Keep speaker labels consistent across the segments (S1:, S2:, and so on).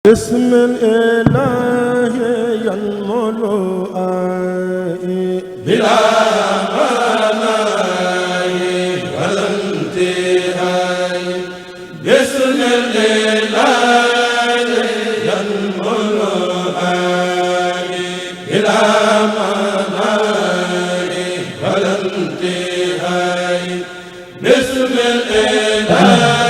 S1: بسم الإله ينمو بلا مناي ولا انتهاء بسم الإله ينمو بلا مناي ولا انتهاء بسم الإله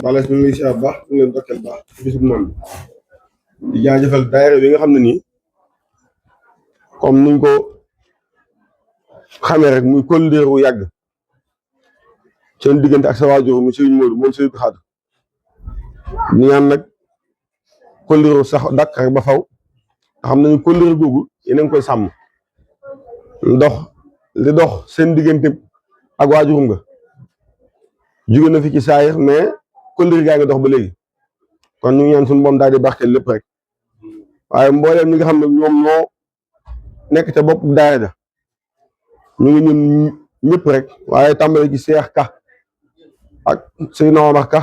S2: wala ñu ngi si baax ñu leen dokkeel baax bisub maam di jaajëfal daayira bi nga xam ne nii comme niñ ko xamee rek muy kóllëre wu yàgg seen diggante ak sa waajur mu Sëriñ Moodu moom Sëriñ Xaadir ñu ñaan nag kóllëre sax dakk rek ba faw xam nañu kóllëre googu yéen a ngi koy sàmm li dox seen diggante ak waajurum nga jóge na fi ci saayir mais kóllëre gaa ngi dox ba léegi kon ñu ngi ñaan suñu boom daal di barkeel lépp rek waaye mbooleem ñi nga xam ne ñoom ñoo nekk ca bopp daara ja ñu ngi ñun ñëpp rek waaye tàmbale ci Seex Ka ak Seydina Omar Ka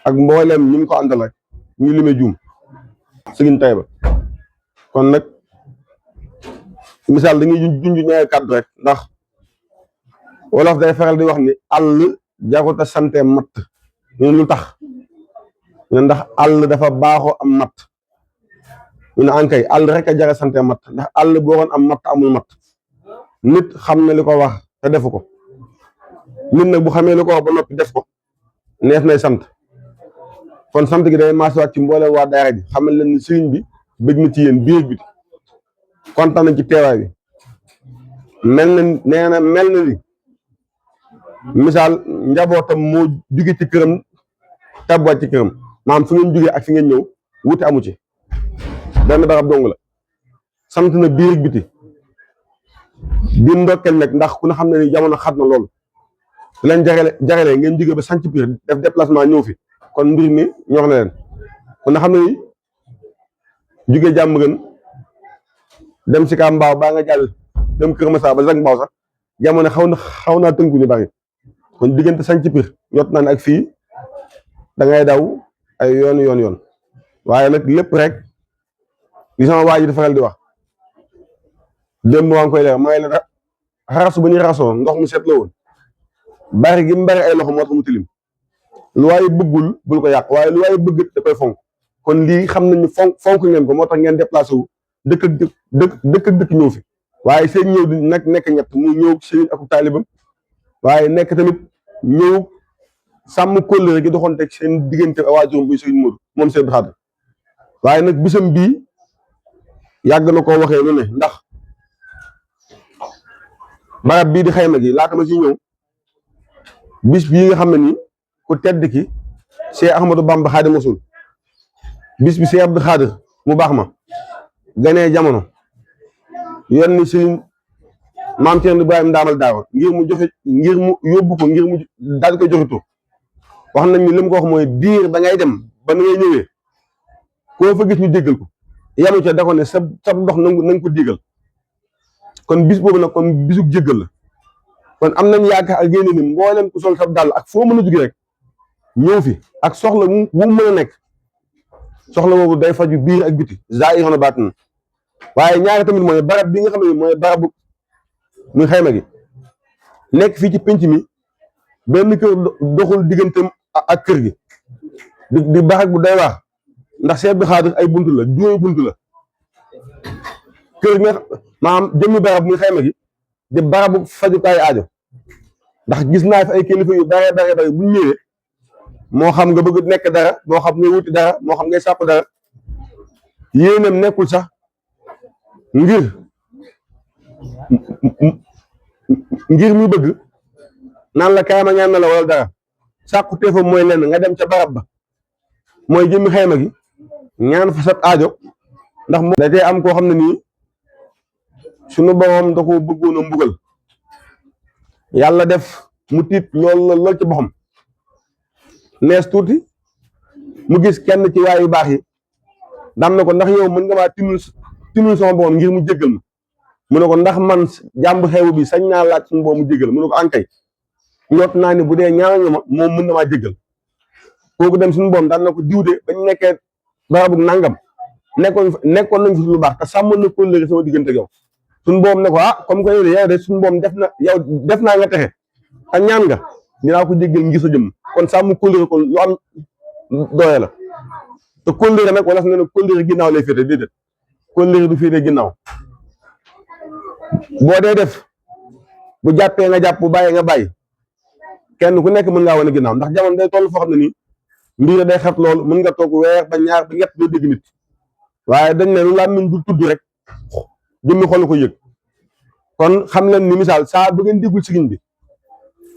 S2: ak mbooleem ñu ngi ko àndal rek ñu lime juum Sëriñ Tayba kon nag misaal dañuy junj ñaari kàddu rek ndax wolof day faral di wax ni àll jaruta sante matt ñu ne lu tax ñu ne ndax àll dafa baaxoo am matt ñu ne ankay àll rek a jara sante matt ndax àll boo woon am matt amul matt nit xam na li ko wax te defu ko nit nag bu xamee li ko wax ba noppi def ko neef nay sant kon sant gi day maasiwaat ci mboolem waa daara ji xamal leen ni sëriñ bi bëgg na ci yéen biir bi kontaan nañ ci teewaay bi mel na ni misaal njabootam moo jóge ci këram tabbaat ci këram maam fu ngeen jógee ak fi ngeen ñëw wuti amu ci benn barab dong la sant na biir ak biti di ndokkeel nag ndax ku ne xam ne ni jamono xat na loolu di leen jarale ngeen jóge ba sanc biir def déplacement ñëw fi kon mbir mi ñor na leen ku ne xam ne ni jóge jàmm gën dem si kaa mbaaw baa nga jàll dem kër Massa ba Zac Mbaaw sax jamono xaw naa tënku ñu bari kon diggante sanc biir yot naan ak fii da ngay daw ay yoon waaye nag lépp rek li sama waa ji di faral di wax démb waa ngi koy leer may la raxasu ba ñuy raxasoo ndox mu set la woon bari gi mu bari ay loxo moo tax mu tilim lu waaye bëggul bul ko yàq waaye lu waaye bëgg da koy fonk kon lii xam nañu fonk ngeen ko moo tax ngeen déplacé wu dëkk ñëw fi waaye seen ñëw di nag nekk ñett mu ñëw sëriñ ak taalibam waaye nekk tamit ñëw sàmm kóllëre gi doxoon teg seen diggante waajuram buy Sëriñ Moodu moom seen xaar waaye nag bisam bii yàgg na koo waxee lu ne ndax barab bii di xayma gi laata ma ci ñëw bis bii nga xam ne nii ku tedd ki Cheikh Ahmadou Bamba Xaadimu Rasuul bis bi Cheikh Abdou Khadir mu baax ma ganee jamono yónni Sëriñ Maam Cerno Ibrahima Ndaamal Daawa ngir mu yóbbu ko ngir mu daal di koy joxitu wax nañ ni li mu ko wax mooy diir da ngay dem ba na ngay ñëwee koo fa gis ñu déggal ko yamu ca da ko ne sa ndox nañ ko digal kon bis boobu nag kon bisug jéggal la kon am nañ yaakaar ak yéene ni mboolem ku sol sab dàll ak foo mën a jóge rek ñëw fi ak soxla mu mën a nekk soxla boobu day faju biir ak biti zaahir na baatin waaye ñaari tamit mooy barab bi nga xam ne mooy barabu muy xayma gi nekk fii ci penc mi benn kër doxul digganteem ak kër gi di baax bu day wax ndax Seex Abdu Xaadir ay buntu la juróomi buntu la kër nga maanaam jëmmi barab muy xayma gi di barabu fajukaay aajo ndax gis naa fi ay kilifa yu bare bu ñëwee moo xam nga bëgg nekk dara moo xam ngay wuti dara moo xam ngay sàpp dara yéenam nekkul sax ngir mu bëgg naan la kaay ma ñaan na la wala dara sàkku téefam mooy lenn nga dem ca barab ba mooy jëmmi xayma gi ñaan fa sat aajo ndax moo da tey am koo xam ne nii sunu borom da ko bëggoon a mbugal yàlla def mu tiit lool ci boppam nees tuuti mu gis kenn ci waay yu baax yi dam na ko ndax yow mën nga maa tinul sama borom ngir mu jéggal ma mu ne ko ndax man jàmb xew bi sañ naa laaj suñu borom mu jéggal mu ne ko ankay ñoot naa ni bu dee ñaanal nga ma moom mën na maa jéggal kooku dem suñu borom daan na ko diwde bañ nekkee barabu nangam nekkoon nañ fi lu baax te sàmmoon na kóllëre sama diggante yow suñu borom ne ko comme que yow de suñu borom def naa nga texe ak ñaan nga dinaa ko jéggal ngir sa jëm kon sàmm kóllëre kon lu am doole la te kóllëre nag wala su ne kóllëre ginnaaw lay féete déedéet kóllëre du féete ginnaaw boo dee def bu jàppee nga jàpp bu bàyyee nga bàyyi kenn ku nekk mën ngaa wane ginnaaw ndax jamono day toll foo xam ne nii mbir day xat lool mën nga toog weer ba ñaar ba ñett doo dégg nit waaye dañ ne lu làmmiñ du tudd rek jëmmi xol ko yëg kon xam leen ni misaal saa bu ngeen déggul sëriñ bi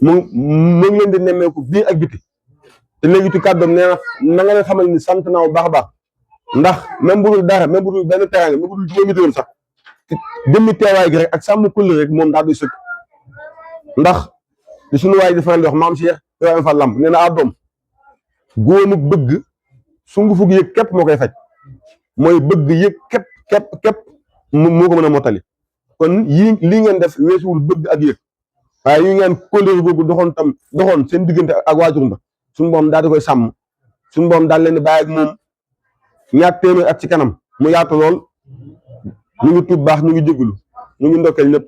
S2: mu ngi leen di nemmeeku bii ak biti te léegi ci kàddoom nee na nga leen xamal ni sant naa bu baax a baax ndax même bu dul dara même bu dul benn teraanga même bu dul juróomi dërëm sax jëmmi teewaay gi rek ak sàmm kulle rek moom daa doy sëkk ndax di suñu waay di faral di wax maam Cheikh Ibrahima Fall Lamp nee na doom góomuk bëgg sungu fug yëg képp moo koy faj mooy bëgg yëg képp moo ko mën a mottali kon lii ngeen def weesuwul bëgg ak yëg waaye yu ngeen kóllëre googu doxoon seen diggante ak waajur ba suñu boom daal di koy sàmm suñu boom daal leen di bàyyi ak moom ñaar téeméer at ci kanam mu yaatu lool ñu ngi tuub baax ñu ngi jégalu ñu ngi ndokkeel ñëpp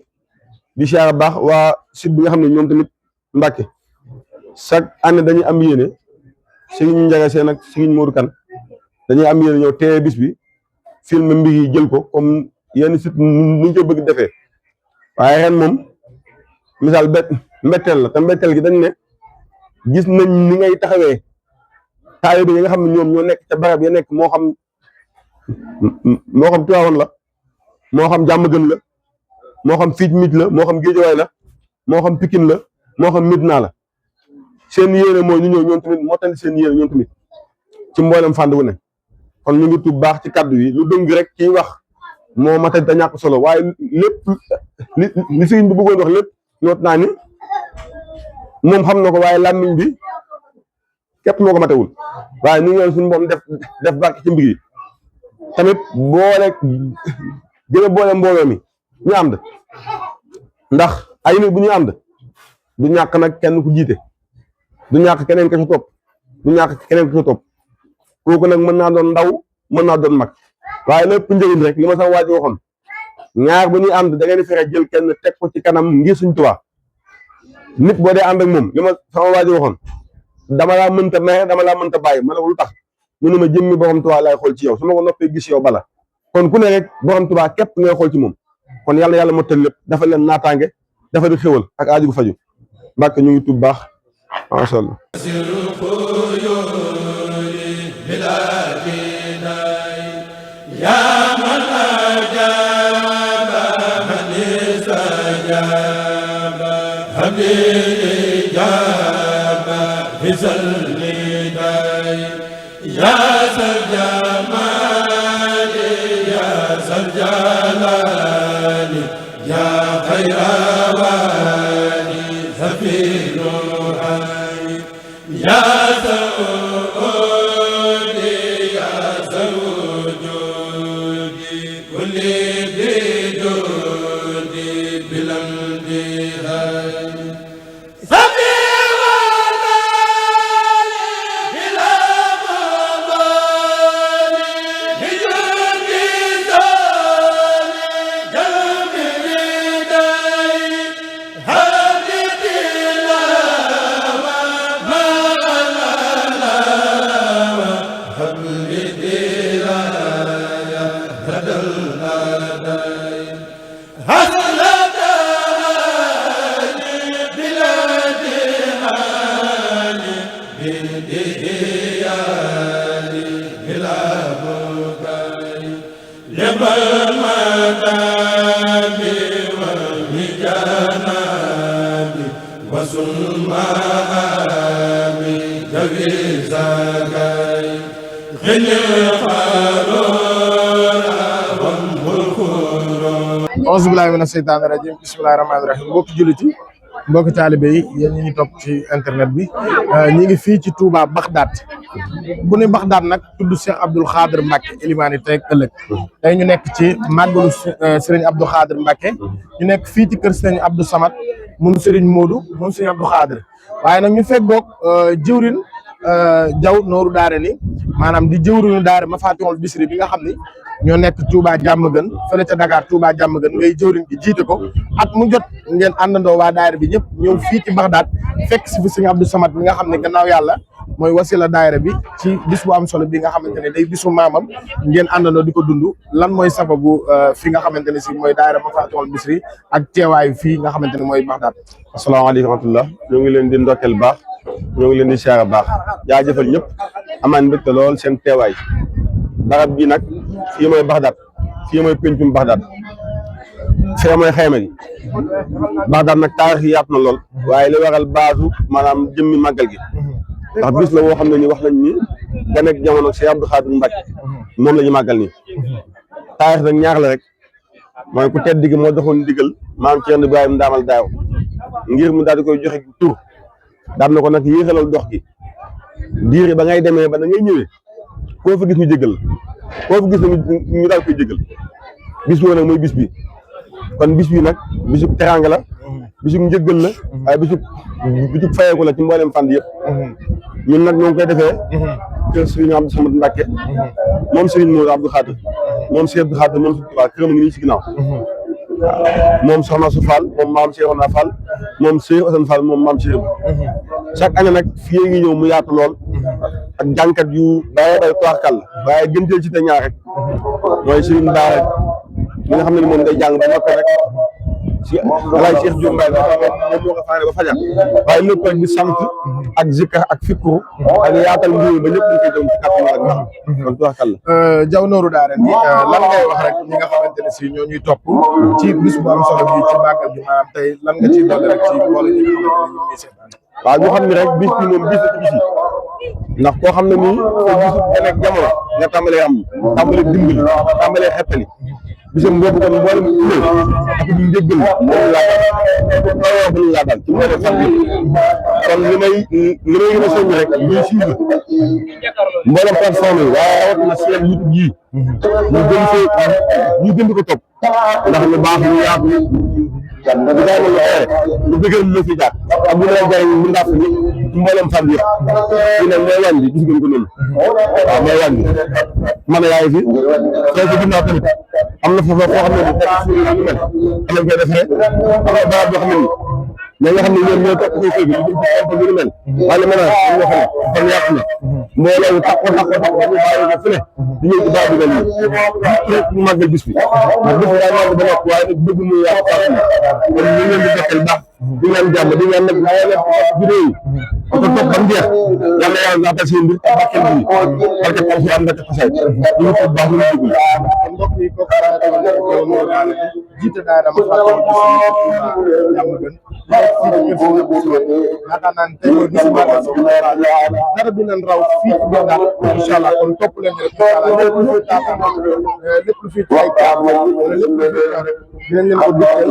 S2: di siyaara baax waa site bi nga xam ne ñoom tamit Mbàkke chaque année dañuy am yéene Serigne Ndiaga Sène ak Serigne Modou Kane dañuy am yéene ñëw teewee bis bi film mbir yi jël ko comme yenn site nu ñu ko bëgg defee waaye ren moom misaal mbetteel la te mbetteel gi dañ ne gis nañ ni ngay taxawee taalibe yi nga xam ne ñoom ñoo nekk ca barab ya nekk moo xam Tiwaawan la moo xam Jàmmagën la moo xam Fiij Mij la moo xam Géejawaay la moo xam Pikin la moo xam Medina la seen yéene mooy ñu ñëw ñoom tamit moo tax seen yéene ñoom tamit ci mboolem fànn wu ne kon ñu ngi tuub baax ci kàddu yi lu dëng rek ciy wax moo mata da ñàkk solo waaye lépp li sëriñ bi bëggoon wax lépp noot naa ni moom xam na ko waaye làmmiñ bi képp moo ko matewul waaye ñu ngi leen suñu moom def barke ci mbir yi tamit boole gën a boole mbooloo mi ñu ànd ndax ay nit bu ñu ànd du ñàkk nag kenn ku jiite du ñàkk keneen ka ci topp du ñàkk keneen ka ci topp kooku nag mën naa doon ndaw mën naa doon mag waaye lépp njëriñ rek li ma sama waaj waxoon ñaar bu ñuy ànd da ngeen di fexe jël kenn teg ko ci kanam ngir Sëñ Tuubaa nit boo dee ànd ak moom li ma sama waaj waxoon dama laa mënta mere dama laa mënta bàyyi ma ne ko lu tax mu ne ma jëmmi borom Tuubaa laay xool ci yow su ma ko noppee gis yow bala kon ku ne rek borom Tuubaa képp ngay xool ci moom kon yàlla yàlla mottal lépp dafa leen naataange dafa di xéwal ak aaju gu faju Mbàkke ñu ngi tuub baax macha allah
S3: auzu billaahi mina seytaani rajiim bismillaahi rahmaani rahiim mbokki jullit yi mbokki taalibe yi yéen ñi ñu topp ci internet bi ñi ngi fii ci Touba Bagdad bu ne Bagdad nag tudd Cheikh Abdoul Khadir Mbacke Elimani tey ëllëg tey ñu nekk ci màggalu Serigne Abdou Khadir Mbacke ñu nekk fii ci kër Serigne Abdou Samad moom Serigne Modou moom Serigne Abdou Khadir waaye nag ñu fekk boog jëwrin Jaw Nooru Daare ni maanaam di jëwrinu daare Mafatihul Bichri bi nga xam ni ñoo nekk Touba Diamaguène fële ca Dakar Touba Diamaguène ngay jëwriñ gi jiite ko at mu jot ngeen àndandoo waa daayira bi ñëpp ñëw fii ci Bagdad fekk si fi Serigne Abdou Samad mi nga xam ne gannaaw yàlla mooy wasila daayira bi ci bis bu am solo bi nga xamante ne day bisu maamam ngeen àndandoo di ko dund lan mooy sababu fi nga xamante ne si mooy daayira Mafatihul Bichri ak teewaayu fii nga xamante ne mooy Bagdad.
S2: asalaamaaleykum wa rahmatulah ñoo ngi leen di ndokkeel baax ñoo ngi leen di siyaare baax jaajëfal ñëpp amaan mbégte lool seen teewaay barab bi nag fii mooy Bagdad fii mooy pencum Bagdad fii mooy xayma gi Bagdad nag taarix yi yaatu na lool waaye li waral baasu maanaam jëmmi màggal gi ndax bis la woo xam ne ni wax nañ ni gan ak jamono Cheikh Abdou Khadir Mbacke moom la ñu màggal nii taarix nag ñaar la rek mooy ku tedd gi moo doxoon digal maam Thierno Ibrahima Ndaamal daaw ngir mu daal di koy joxe tur daan na ko nag yéexalal dox gi diir ba ngay demee ba da ngay ñëwee koo fa gis ñu jégal koo fa gis ñu daal koy jégal bis boobu nag mooy bis bi kon bis bi nag bisub teraanga la bisub njëggal la waaye bisub fayeeku la ci mboolem fànn yëpp ñun nag ñoo ngi koy defee kër Serigne Abdou Samad Mbacke moom Serigne Modou Abdou Khadir moom Cheikh Abdou Khadir moom Serigne Touba këram ngi nii ci ginnaaw moom soxna su Fall moom maam Cheikh Ona Fall moom Cheikh Assane Fall moom maam Cheikh chaque année nag fii ngi ñëw mu yaatu lool ak jànkat yu bàyyi bay toirkal waaye gën jël ci te ñaar rek mooy Serigne Bara mi nga xam ne ni moom day jàng ba noppi rek si alaay Cheikh Diouf Mbaye moom moo ko faane ba fajar waaye lépp rek di sant ak zikkar ak fikru ak yaatal mbir ba ñëpp ñu koy jëm ci kàttan ak baax kon toirkal la
S3: Jaw Nooru Daare ni lan ngay wax rek ñi nga xamante ne si ñoo ñuy topp ci bis bu am solo bi ci màggal bi maanaam tey lan nga ciy dolli rek ci mbooloo ñi nga xamante ne ñu ngi seetaan
S2: waaw ñu xam ne rek bis bi moom bis la ci bis yi ndax koo xam ne nii sa bisu gan ak jamono nga tàmbalee am tàmbalee dimbali tàmbalee xettali bisam boobu kon mboolem kuréel ak di njëggal laa dal ci mboolem fan bi kon li may gën a soññ rek ñuy suivre mboolem plateforme yi waaye rawatina seen YouTube yi ñu gën di ko topp ndax lu baax lu yaatu bu daay lu xeere lu bëggal lu fi jaar ak bu leen jariñ mu ndax ni ci mboolem fan bi yëpp nag mooy wàññi gis ngeen ko noonu waaw mooy wàññi man yaay fi soo ko ginnaaw tamit am na foofu foo xam ne ni fekk suñu lu mel am nañ koy defee am na barab boo xam ne ni ñi nga xam ne ñoom ñoo topp koy bi ñu ci lu mel wala maintenant ñu nga xam ne kon yàq na mbooloo takko ñu bàyyi ko fu ne di ñëw ci baax bi mel nii rek ñu màggal bis bi ndax bis bi daay màgg ba noppi waaye nag bëgg muy yàq kon ñu leen di dekkal baax di ñaan jàmm di ñaan nag waaye nag vidéo yi ko topp ba mu jeex yàlla yàlla naatal seen mbir barkeel bi barke Alxuraan barke xasaay ñu ngi ko baax ñu ngi dugg
S3: kon mbokk yi kooku Jaw Nooru Daare jiite daayira Mafatihul Bichri yaakaar naa ne tey mooy bisu màggal dara du leen raw fii ci Bagdad incha allah kon topp leen rek incha allah lépp lu fi taataan lépp lu fi ay kaar wala lépp lu fi rek dinañ leen ko dégtal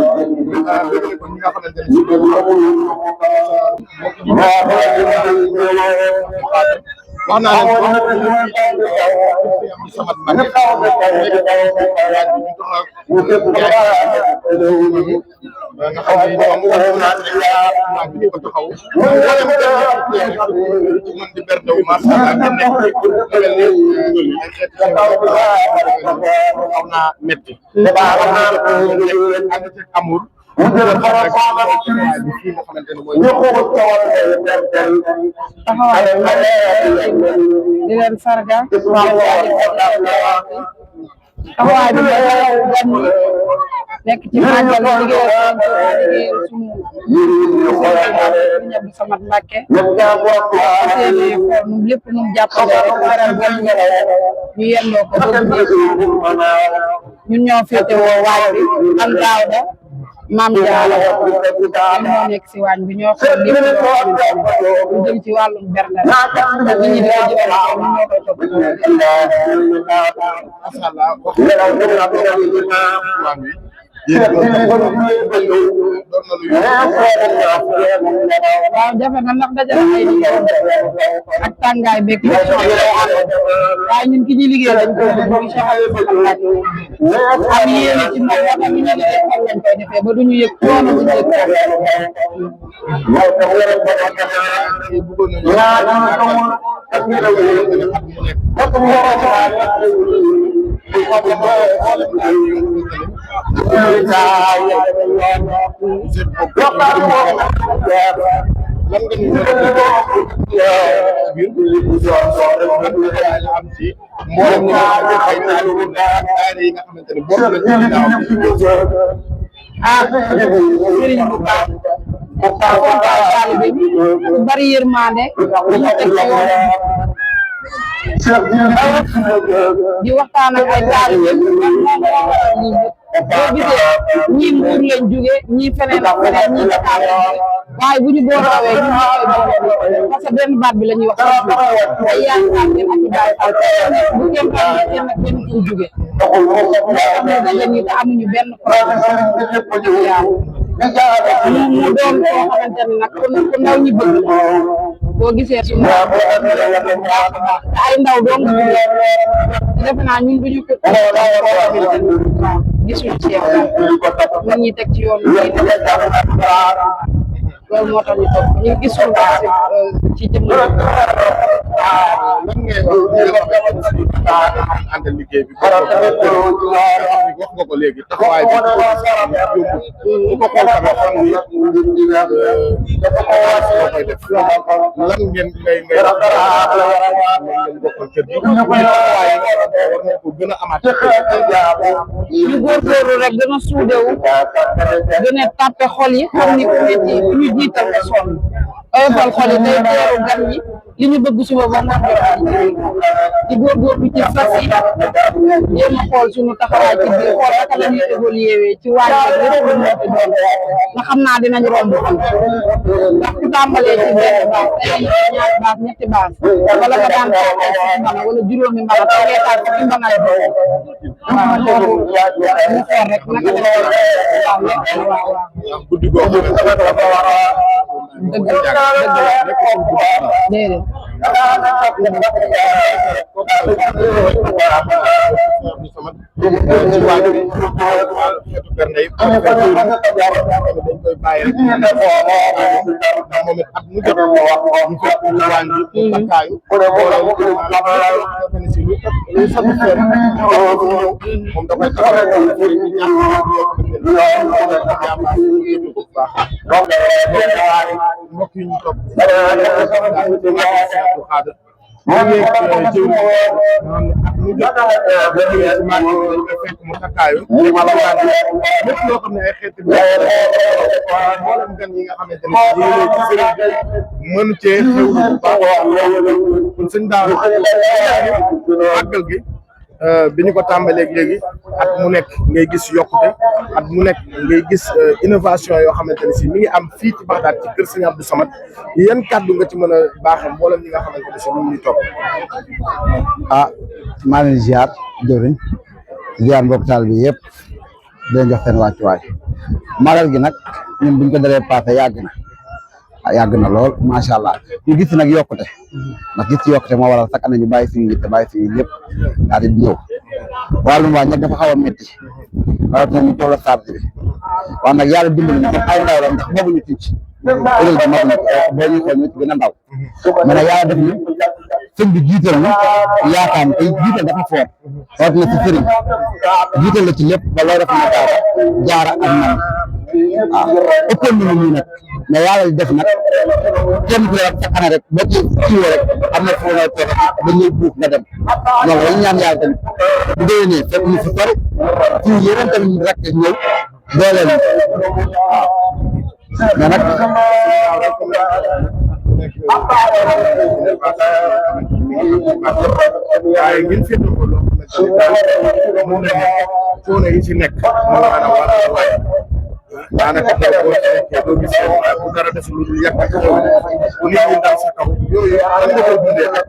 S3: dégtal ko ñi nga xamante ne si wax naa nga xam ne ñoom bi ñu ko taxaw ci mën di berdew macha allah nekk ay xeet xaw naa métti ànd ci amour bi fii nga xamante ne mooy
S4: di leen sarga taxawaay bi mooy taxawu gan ñi nekk ci màggal liggéeyal suñu Sëriñ Abdou Samad Mbacké seeni xool num lépp num jàppale rek waral gan ñi ñu yendoo ko ba ñun ñoo féete woo waañ bi am daaw da maam Diallo ñun ñoo nekk si waañ bi ñoo xool lépp loo xamante ni lu jëm ci wàllum bernde nit ñi di ko jëfandikoo ñun ñoo koy toppatoo. waaw jafe na ndax dajale ay liggéey ak tàngaay beeg yëpp waaye ñun ki ñuy liggéey lañ koy def muy Cheikh Abdou Samad Mbacké am yéene ci moom moo tax ñu ne liggéey xol lañ koy defee ba duñu yëg coono duñu yëg sëriñ bu baax taalibe bu bari yërmande ñu teg ci yoon di waxtaan ak ay taalibe boo gisee ñii Mbuur lañ jóge ñii feneen ak feneen ñii Dakar lañ jóge waaye bu ñu boorawee ñun ñoo koy boole parce que benn baat bi la ñuy wax ay yaakaar ne ak i baay faal bu kenn xam ne kenn ak benn fu ñu jóge xam ne dañ leen te amuñu benn problème mu doon koo xamante ne nag ku ndaw ñi bëgg boo gisee suñu te ay ndaw doon nga defe naa ñun duñu ko gisuñu ci yow nit ñi teg ci yoon loolu moo tax ñu toog ñu gisul ci jëmm
S3: lan ngay wax ànd liggéey bi wax nga ko léegi taxawaay bi bu ko xool tamit xam ni koy def lan ngeen ngay bokkal kër gi taxawaay war nañ ko gën a amaat
S4: ñu góorgóorlu rek gën a suudewu gën a tàppe xol yi xam ni ku ñu jiital nga sonn oyofal xol yi day teeru gan ñi li ñu bëgg suba ba ngoon di góorgóorlu ci fas yi jéem a xool suñu taxawaay ci biir xool naka la ñuy évoluer ci wàññi ak lépp lu mënti doon nga xam naa dinañ romb fan ndax ku tàmbalee ci benn baax tey ñaari baax ñetti baax wala nga daan taal ay fukki mbana wala juróomi mbana te ngay taal fukki mbana yi waaw loolu ñu xool rek naka la waaw
S3: guddi goo xam ne dafa war a
S4: dëgg la déedéet
S3: ci waaju bi xeetu bernde yi dañ koy bàyyi rek ndax moom it at mu jot ñu fekk waañ bi takkaayu si lu satisfaire moom da koy taxawal mbokk yi ñu topp mu takkaayu lépp loo xam ne ay xeeti mboolem gan yi nga xamante ne yéene ci sëriñ bi mënu cee xew bu baax kon sëñ daaw màggal gi bi ñu ko tàmbalee léegi at mu nekk ngay gis yokkute at mu nekk ngay gis innovation yoo xamante ne si mi ngi am fii ci Baxdaad ci kër Sëñ Abdou Samad yan kàddu nga ci mën a baaxee mboolem ñi nga xamante ne si ñu ngi topp.
S5: ah maa leen ziar jëwriñ ziar mbokk taal bi yëpp di leen jox seen wàccuwaay magal gi nag ñun buñ ko dalee passé yàgg na lool macha allah ñu gis nag yokkute ndax gis ci yokkute moo waral sax am na ñu bàyyi suñu yitte bàyyi suñu lépp daal di ñëw wàllum waa ñag dafa xaw a métti rawatina ñu toll charge bi waaye nag yàlla dimbali ñu ay ndaw la ndax boobu ñu ticc ëllëg bi mag boo ñu xool ñu ci gën a ndaw mais nag yàlla def ñu sëñ bi jiital ñu yaakaar te jiital dafa foor rawatina ci sëriñ jiital la ci lépp ba loo def na jaara ak man waaw ëppoon nañu ñu nag mais yàlla def nag kenn ku ne rek chaque année rek boo ci kiiwee rek am na foo ngay toog dañ lay buux nga dem loolu dañ ñaan yàlla tamit bu déwénee fekk ñu fi sori fii yeneen tamit rek ñëw dooleel waaw mais nag
S3: waaye ngeen fi ko loo xam ne coono yi ci nekk moo maanaam wàllu waay daanaka tey boo ci nekkee doo gis bu dara def lu dul yàq ak xew bu nit ñi dal sa kaw yooyu lan nga koy dundee ak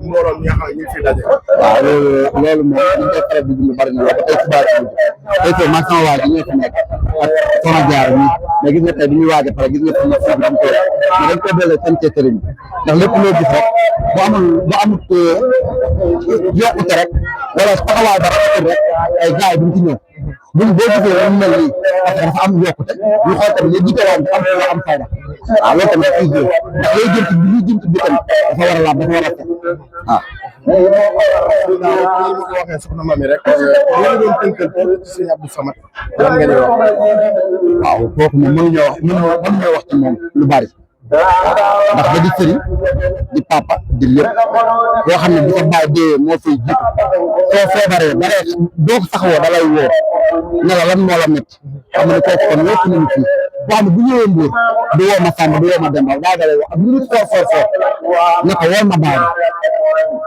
S3: mbooloo mi nga xam ne ñu ngi fi daje.
S5: waaw loolu moom ñu koy faral di dund bari na lool ba tey ci base bi tey man sama waa ji ñoo fi nekk ak Soxna Jaar mi mais gis nga tey bi ñuy waaj a pare gis nga fi ñu fi dañ koy mais dañ koy dellee sante sëriñ bi ndax lépp loo gis rek bu amut yokkute rek wala taxawaay ba rek ay gars yi duñ ci ñëw buñ boo gisee ñu mel nii parce que dafa am yokkute ñu xool tamit ñu jiite woon am solo am fayda waaw loolu tamit ay ndax lay jëm ci bi ñuy jëm ci bi tamit dafa war a laab dafa war a set waaw.
S3: ma ko waxee soxna Mamy rek ñu doon tënkal ci sëñ Abdou Samad lan nga ñuy wax.
S5: waaw kooku moom mënuñoo wax ci moom lu bari ndax da di sëriñ di papa di lépp yoo xam ne bu ko bàyyi dee moo fay jiitu soo feebaree bare doo ko saxawoo da lay wóor ne la lan moo la métti xam ne kooku kon wépp nañu fii boo xam ne bu ñëwee Mbuur du woo ma Samba du woo ma Demba daa dalay wax ak lu nit foor ne ko woo ma Baara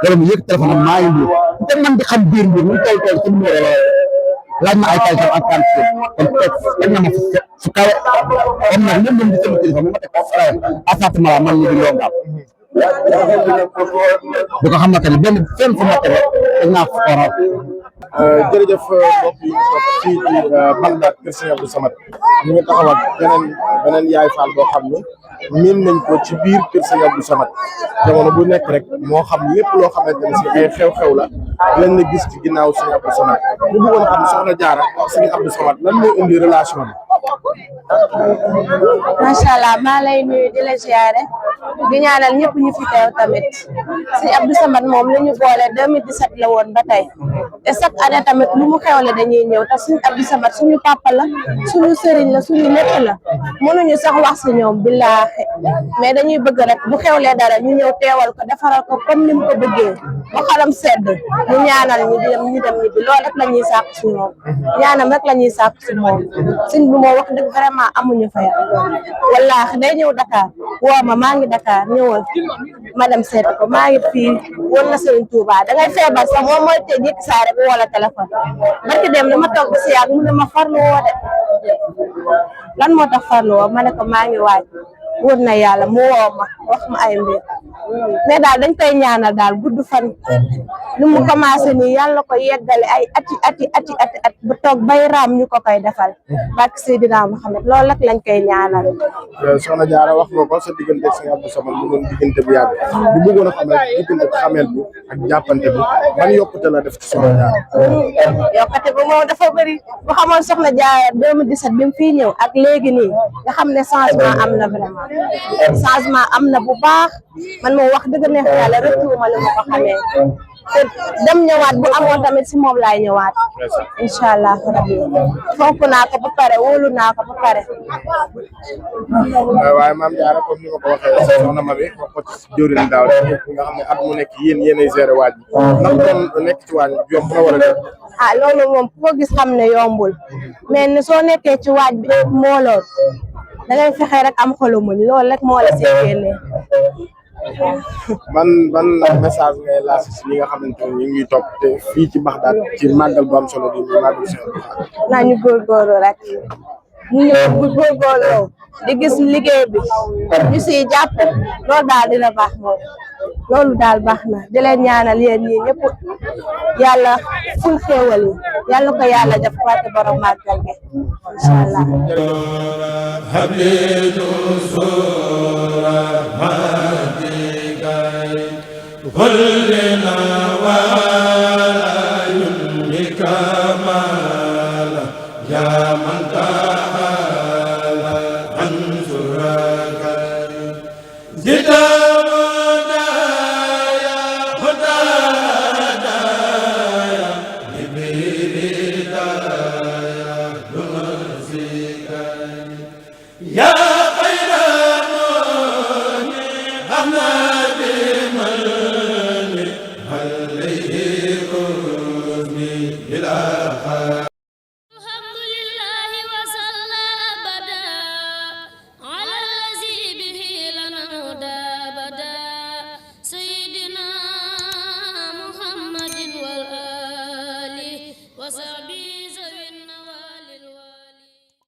S5: wala mu yëg téléphone am maa ngi Mbuur te man di xam biir Mbuur mu toll ci numéro la laaj ma ay qualité ak quantité kon teg na ma fu kawe comme nag ñun ñoom di sama téléphone mu ma teg fu kawe asatuma man ñu di ndongaam du ko xam ne benn fenn fu ma teg rek teg naa fu ko raw.
S3: jërëjëf mbokk yi ñu toog fii ci Bagdad kër Sëñ Abdou Samad ñu ngi taxawal beneen yaay Fall boo xam ne miin nañ ko ci biir kër Sëñ Abdou Samad jamono bu nekk rek moo xam lépp loo xamante ne si ay xew-xew la leen na gis ci ginnaaw Sëñ Abdou Samad ñu bëggoon a xam Soxna Jaara ak Sëñ Abdou Samad lan moo indi relation bi.
S6: macha allah maa lay nuyu di la ziare di ñaanal ñëpp ñu fi teew tamit Sëñ Abdou Samad moom la ñu boole 2017 la woon ba tey te chaque année tamit lu mu xewle dañuy ñëw te Sëñ Abdou Samad suñu papa la suñu sëriñ la suñu lépp la mënuñu sax wax si ñoom billaahi mais dañuy bëgg rek bu xewlee dara ñu ñëw teewal ko defaral ko comme ni mu ko bëggee ba xolam sedd ñu ñaanal ñu dem ñibbi loolu rek la ñuy sàkk si moom ñaanam rek la ñuy sàkk si moom sëñ bi moo wax dëgg vraiment amuñu fayal wallaahi day ñëw Dakar woo ma maa ngi Dakar ñëwal ma dem seet ko maa ngi fii won na Sëriñ Tuuba da ngay feebar sax moom mooy tey jékki saa rek wala téléphone barki dem dama toog ba si yàgg mu ne ma farlu woo de lan moo tax farlu woo ma ne ko maa ngi waaj wóor na yàlla mu woo ma wax ma ay mbir mais daal dañ koy ñaanal daal gudd fan lu mu commencé nii yàlla ko yeggale ay ati bu toog bay raam ñu ko koy defal barke Seydina Muhammad loolu rek lañ koy ñaanal.
S3: Soxna Jaara wax nga ko sa diggante ak Sëñ Abdou Samad mu doon diggante bu yàgg bu bëggoon a xam rek diggante xameel bi ak jàppante bi ban yokkute la def ci Soxna Jaara.
S6: yokkute bi moom dafa bëri bu xamoon Soxna Jaara 2017 bi mu fii ñëw ak léegi nii nga xam ne changement am na vraiment changement am na bu baax man moom wax dëgg neex yàlla rëccuwuma li ma ko xamee te dem ñëwaat bu amoon tamit si moom laay ñëwaat incha allah rabbi fonk naa ko ba pare wóolu naa ko ba pare.
S3: waaye maam Jaara comme ni ma ko waxee soxna Mamy wax ko ci jëwriñ daaw nga xam ne at mu nekk yéenay gérer waaj bi ndax doon nekk ci waaj bi yomb na wala def.
S6: loolu moom ku ko gis xam ne yombul mais ne soo nekkee ci waaj bi moo lool da ngay fexe rek am xolu muñ loolu rek moo la see génnee.
S3: ban message ngay lancé si ñi nga xamante ne ñu ngi topp te fii ci Bagdad ci màggal bu am solo di màggal Sëñ Abdou Samad.
S6: naa ñu góorgóorlu rek ñu ñëw góorgóorlu di gis liggéey bi ñu siy jàpp loolu daal dina baax moom loolu daal baax na di leen ñaanal yéen ñii ñëpp yàlla ful xéewal yi yàlla ko yàlla def wàcce borom màggal gi incha allah.
S1: Zita